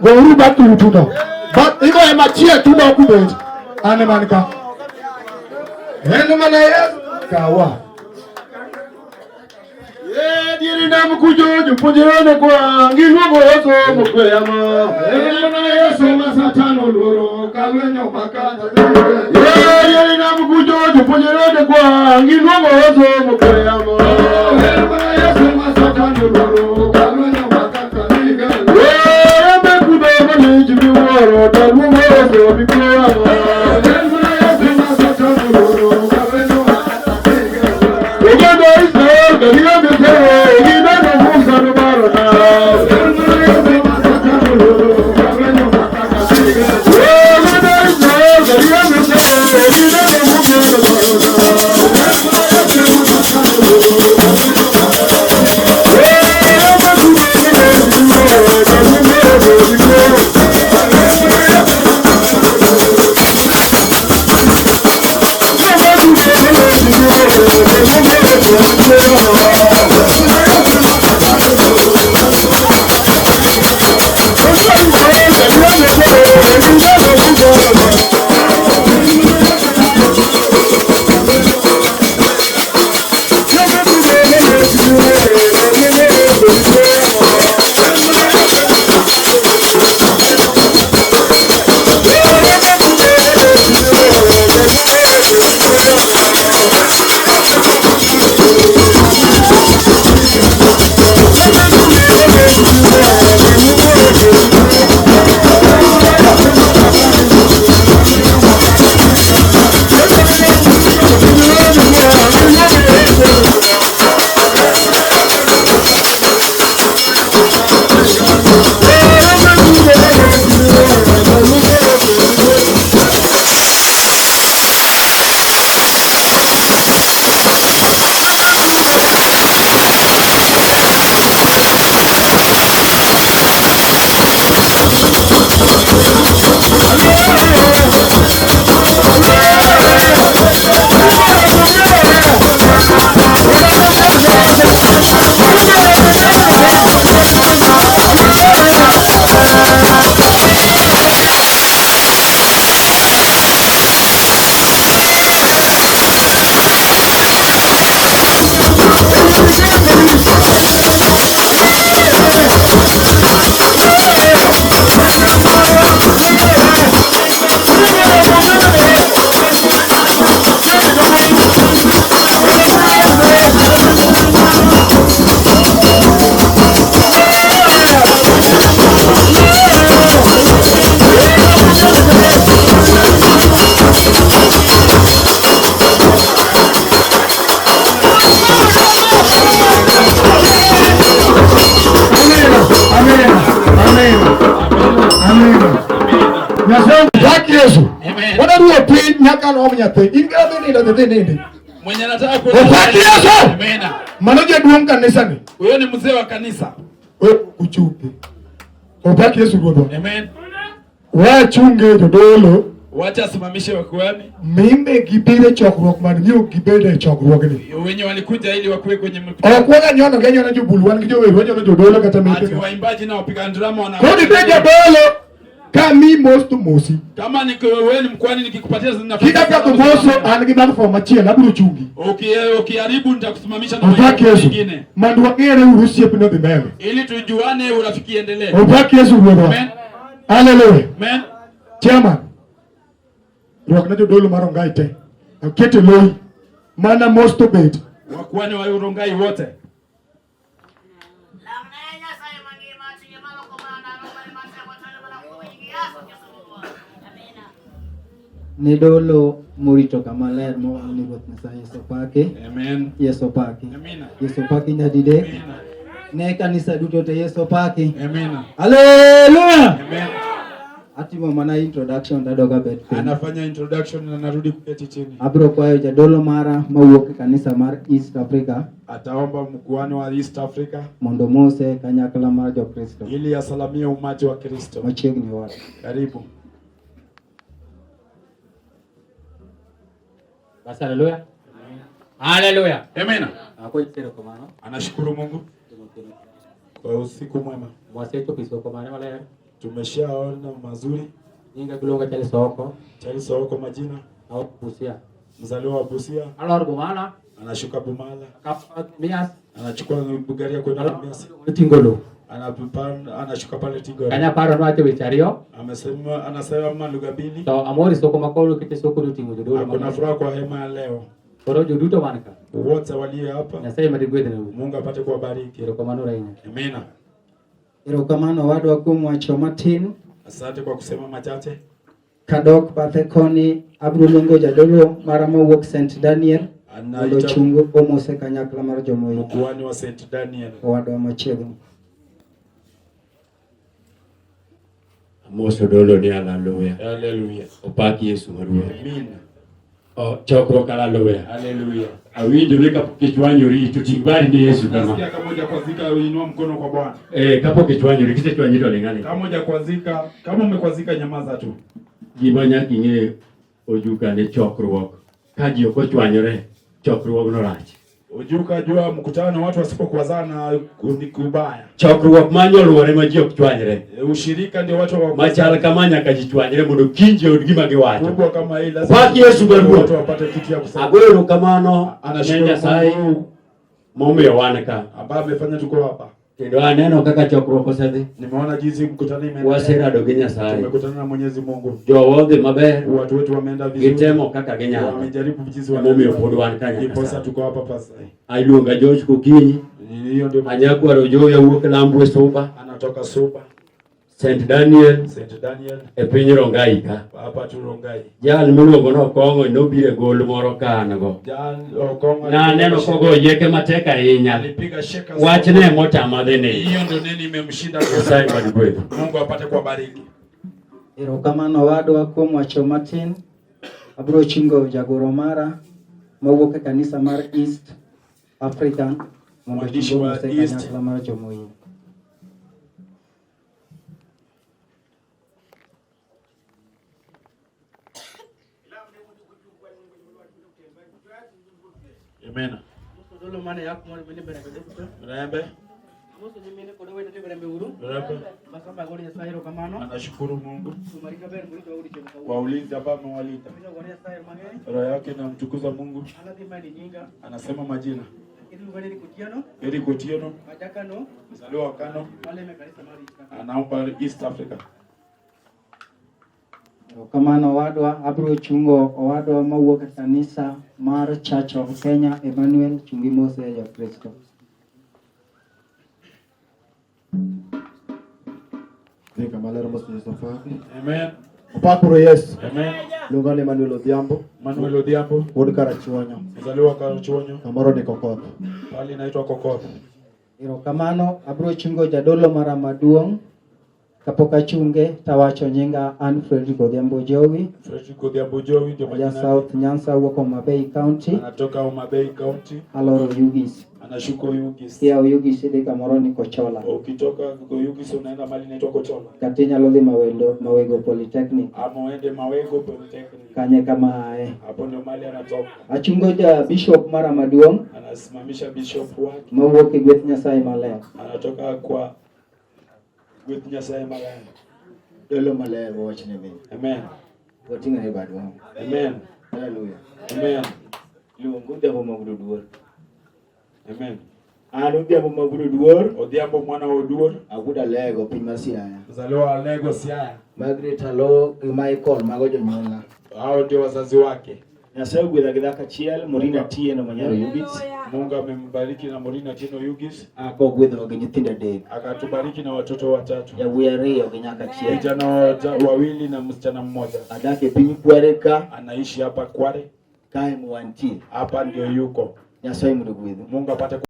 Gouru batutuno. But igoye machiek tudok ubet. An ema an ka. En mana Yesu kawa. E diere nam kucho jopuonjre ne kwang' giluongo Yesu mokwe yamo. En mana Yesu ma Satan oluoro ka lweny omaka. E diere nam kucho jopuonjre ne kwang' giluongo Yesu mokwe yamo. En mana Yesu ma Satan oluoro ka lweny omaka. E rembe kudho malich miwuoro to luongo Yesu mikwe yamo. En mana Yesu ma Satan oluoro ka lweny omaka. Oganda Israel ka gionge teko gineno Musa nobaro nam. En mana Yesu ma Satan oluoro ka lweny omaka. Oganda Israel ka gionge teko gineno Musa nobaro nam. Amina. Amina. Amina. Nyasaye pak Yesu. Amen. Wanaruo piny nyaka nom nyathi. In ga dhi nindo dhi nindi. Mwenye anataka kwenda Opak Yesu. Amen. Mano jaduong' kanisa ni. Huyo ni mzee wa kanisa. We uchunge. Opak Yesu ruodhwa. Amen. Wachunge jodolo Wacha asimamishe wakuhani mimbe gibiro e chokruok man mi ok gibedo e chokruogni. wenye walikuja ili wakuwe kwenye mkutano. Ok waga nyono gi anyona jobul wan gi jower wanyono jodolo kata Ati mete. waimbaji na wapiga drama wana. Koro ibed jadolo ka mi mos to mosi. Kama ni wewe ni mkwani nikikupatia nafasi. Kida ketho moso an gi platform machielo abiro chungi. Ukiharibu nitakusimamisha na Opak mwingine Yesu. mwingine. Mondo wang'ere uru osiepni odhi mbele. Ili tujuane urafiki endelee. Opak Yesu ruodhwa. Amen. Haleluya. Amen. Chairman. Rwakna jodolo mar Rongai te. Akete loyi. Mana mos to bet. Wakuhani wa Rongai wote. Ne dolo morito kama ler mowal ni Ruoth Nyasaye Yesu opaki. Amen. Yesu opaki. Amina. Yesu opaki nyadidek. Amina. Ne kanisa duto te Yesu opaki. Amina. Haleluya! Amen. Atimo mana introduction tadok abet piny. Anafanya introduction na narudi kuketi chini. Abiro kwayo jadolo mara mawuok e kanisa mar East Africa Ataomba mkuhani wa East Africa mondo mose kanyakla mar Jokristo ili asalamie umati wa Kristo. machiegni wach. Karibu. Basi haleluya. Haleluya. Amina. Akoyitero kamano. Anashukuru Mungu kwa usiku mwema. Mwasecho piso kamano maler. Tumeshaona mazuri. Nyinga giluonga Charles Oko. Charles Oko majina. Awuok Busia. Mzaliwa wa Busia. Alor Bumala. Anashuka Bumala. Akaw Mumias. Anachukua gari ya kwenda Mumias. Tingolo. Anashuka pale Tingolo. Kanya paro nwacho weche ariyo. Amesema anasema lugha mbili. To amor e soko ma kawuono nikech soko oting'o jodolo Ako na mang'eny. furaha kwa hema ya leo. Koro joduto man ka. Wote walio hapa. Nyasaye med gwedhnou. Mungu apate kuwabariki. Erokamano ahinya. Amina. Erokamano owadwa kuom wacho matin. Asante kwa kusema machache. Kadok bathe koni abiro luongo jadolo mara mawuok St. Daniel mondo Anaita ochung omose kanyakla mar jomoyie. mkuhani wa St. Daniel. Owadwa machiegni. Amoso dolo ni haleluya. Haleluya. Opak Yesu maduong'. Amina. Oh, chokruok haleluya. Haleluya. Awinjo ni kapok ichwanyori to ting' badi ni Yesu kama. Nasikia kama hujakwazika uinua mkono kwa Bwana. Eh, kapok ichwanyori kisechwanyi to ling' aling'a. Kama hujakwazika, kama umekwazika nyamaza tu. Gima nyaka ing'e ojuka ni chokruok. Ka ji ok ochwanyore, chokruogno rach. Ujuka jua mkutano watu wasipokwazana ni kubaya. Chokruok ma nyoluwore ma ji ok chwanyre. Ushirika ndio watu wa Machal kama nyaka ji chwanyre mondo kinji oyud gima giwacho. kubwa kama hii lazima Pak Yesu maduong'. watu wapate kitu ya kusema. Agoyo erokamano ne Anashukuru Nyasaye Mungu momiyo wan ka. ambaye amefanya tuko hapa. Kendo aneno kaka chokruok osedhi. Nimeona jinsi mkutano imeendelea. Waserado gi Nyasaye. Tumekutana na Mwenyezi Mungu. Jowa odhi maber. Watu wetu wameenda vizuri. Gitemo kaka ginyalo. Wamejaribu jinsi Emomiyo pod wan ka nyaka Ndiposa sani. tuko hapa pasa. Ailuonga George Kokinyi. Hiyo ndio Anyakwaro Jowi awuok Lambwe Suba. anatoka Suba, St. Daniel St. Daniel e piny Rongai ka. hapa tu Rongai. Jal miluongo ni Okong'o nobiro e gol moro ka an go. Jan Okong'o Naneno kogo yieke matek ahinya. alipiga sheka. Wachne motama dhi ni. Hiyo ndio nini imemshinda. Nyasaye mad gwedhu. Mungu apate kuwabariki. Erokamano owadwa kuom wacho matin. Abiro chungo jagoro mara mawuok e kanisa mar East African mondo Mwandishi ochung wa omose East. kanyakla mar jomoyie. Amen. Rembe. Rembe. Anashukuru Mungu kwa ulinzi ambao amewalinda. Roho yake inamtukuza Mungu. Anasema majina. Eric Otieno, mzaliwa wa Kano, anaomba East Africa. Erokamano owadwa, abiro chungo owadwa mawuok e kanisa mar Church of Kenya Emmanuel chungi mose e Jokristo. Dhika maler mos Josafat. Amen. Opakuru Yesu. Amen. Luonga ni Manuel Odhiambo, Manuel Odhiambo, wuod Karachuonyo, mzaliwa wa Karachuonyo, kamoro ni Kokoth. pali inaitwa Kokoth. Erokamano, abiro chungo jadolo mara maduong'. Kapok achunge tawacho nyinga an Fredrick Odhiambo Jowi, Fredrick Odhiambo Jowi ndio aja majina yake. South Nyanza wuok Homa Bay County, Anatoka Homa Bay County, aloro Oyugis. anashuka Oyugis. Kia Oyugis idhi kamoro ni Kochola. Ukitoka Oyugis unaenda mali inaitwa Kochola. Kata inyalo dhi Mawendo, Mawego Polytechnic, Ama uende Mawego Polytechnic. kanye kama ae. Hapo ndio mali anatoka. Achungo ja bishop mara maduong' Anasimamisha bishop wake. mawuok e gweth Nyasaye maler. Anatoka kwa gweth Nyasaye maler. Dolo maler wawachne ni. Amen. Wating'ane badwa. Amen. Haleluya. Amen. Luong Odhiambo Magudo Duor. Amen. An Odhiambo Magudo Duor, Odhiambo mwana wa Oduor, awuod Alego piny mar Siaya. mzaliwa wa Alego Siaya. Margaret Alo gi Michael mago jonyuolna. Hao ndio wazazi wake. Nyasaye ogwedha gi dhako achiel, Morina Atieno Manyaro Yugis, Mungu amembariki na Morina Atieno Yugis, kogwedhowa gi nyithindo adek, akatubariki na watoto watatu, yawuoyi ariyo gi nyako achiel. vijana wawili na msichana mmoja. Adak e piny Kware ka, Anaishi hapa Kware, kae mwantie. hapa ndio yuko. Nyasaye mondo ogwedhu. Mungu apate